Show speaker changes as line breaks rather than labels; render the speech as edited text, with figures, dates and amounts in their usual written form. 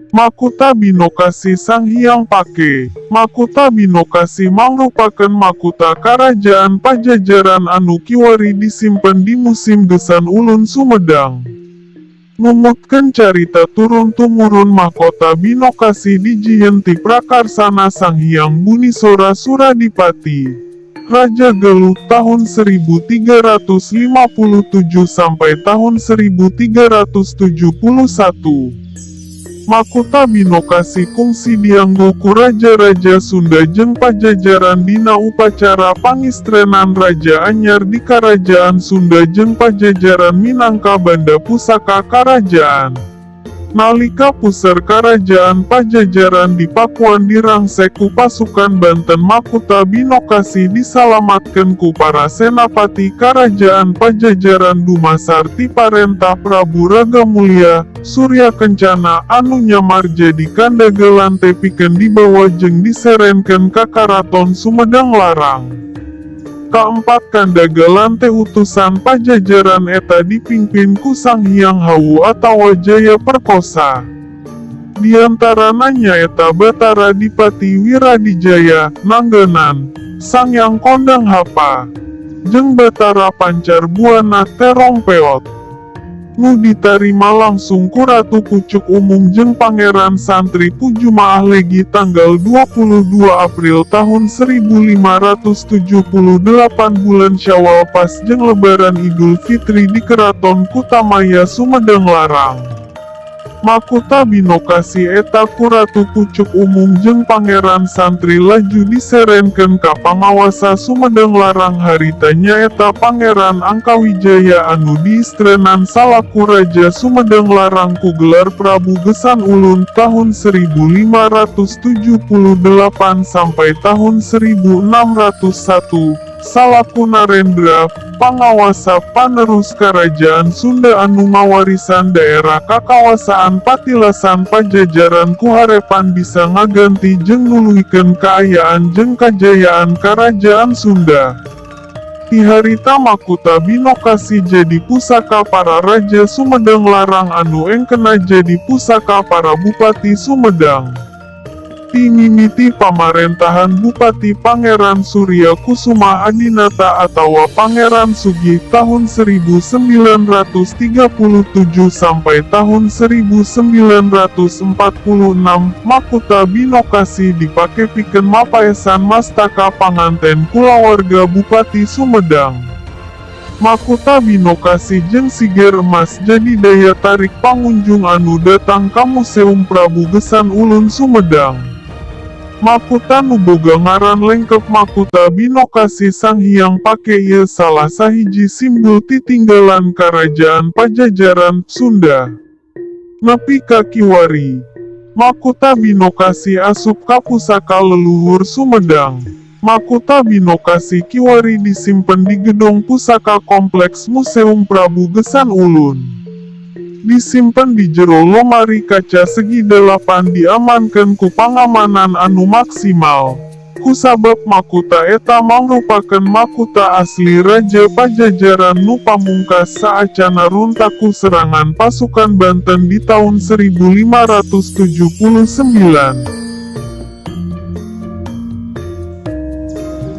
Makuta Binokasih Sang Hyang Pake. Makuta Binokasih mangrupakeun makuta Karajaan Pajajaran anu kiwari disimpen di Museum Geusan Ulun Sumedang. Numutkeun carita turun-tumurun, mahkota Binokasih dijieun ti prakarsana Sang Hyang Bunisora Suradipati, Raja Galuh, tahun 1357 sampai tahun 1371. Makuta Binokasih kungsi dianggo ku raja-raja Sunda jeung Pajajaran dina upacara pangistrenan raja anyar di Karajaan Sunda jeung Pajajaran minangka banda pusaka karajaan. Nalika puser Karajaan Pajajaran di Pakuan dirangsek ku pasukan Banten, Makuta Binokasih disalamatkeun ku para senapati Karajaan Pajajaran dumasar ti parentah Prabu Ragamulya Surya Kencana anu nyamar jadi Kandaga Lante pikeun dibawa jeung diserenkeun ka Karaton Sumedang Larang. Kaempat Kandaga Lante utusan Pajajaran eta dipingpin ku Sang Hyang Hawu atawa Jaya Perkosa. Diantarana nyaeta Batara Dipati Wiradijaya Nanggenan, Sanghyang Kondang Hapa, jeung Batara Pancar Buana Terong Peot. Nu ditarima langsung ku Ratu Pucuk Umung jeung Pangeran Santri ku Jumaah Legi tanggal 22 April tahun 1578 bulan Syawal pas jeung Lebaran Idul Fitri di Keraton Kutamaya, Sumedang Larang. Makuta Binokasih eta ku Ratu Pucuk Umung jeung Pangeran Santri laju diserenkeun ka pangawasa Sumedang Larang harita, nyaeta Pangeran Angkawijaya anu diistrenan salaku Raja Sumedang Larang ku gelar Prabu Geusan Ulun tahun 1578 sampai tahun 1601 salaku Narendra, pangawasa panerus Karajaan Sunda anu ngawarisan daerah kakawasaan patilasan Pajajaran ku harepan bisa ngaganti jeung nuluhikeun kaayaan jeung kajayaan Karajaan Sunda. Ti harita Makuta Binokasih jadi pusaka para raja Sumedang Larang anu engkena jadi pusaka para bupati Sumedang. Ti mimiti pamarentahan Bupati Pangeran Surya Kusuma Adinata atawa Pangeran Sugih tahun 1937 sampai tahun 1946, Makuta Binokasih dipake pikeun mapaesan mastaka panganten kulawarga Bupati Sumedang. Makuta Binokasih jeung siger emas jadi daya tarik pangunjung anu datang ka Museum Prabu Geusan Ulun Sumedang. Makuta nu boga ngaran lengkep Makuta Binokasih Sang Hyang Pake ieu salah sahiji simbul titinggalan Karajaan Pajajaran, Sunda. Nepi ka kiwari, Makuta Binokasih asup ka pusaka leluhur Sumedang. Makuta Binokasih kiwari disimpen di Gedong Pusaka Kompleks Museum Prabu Geusan Ulun. Disimpen di jero lomari kaca segi delapan, diamankeun ku pangamanan anu maksimal. Kusabab makuta eta mangrupakeun makuta asli Raja Pajajaran nu pamungkas saacana runtak ku serangan pasukan Banten di tahun 1579.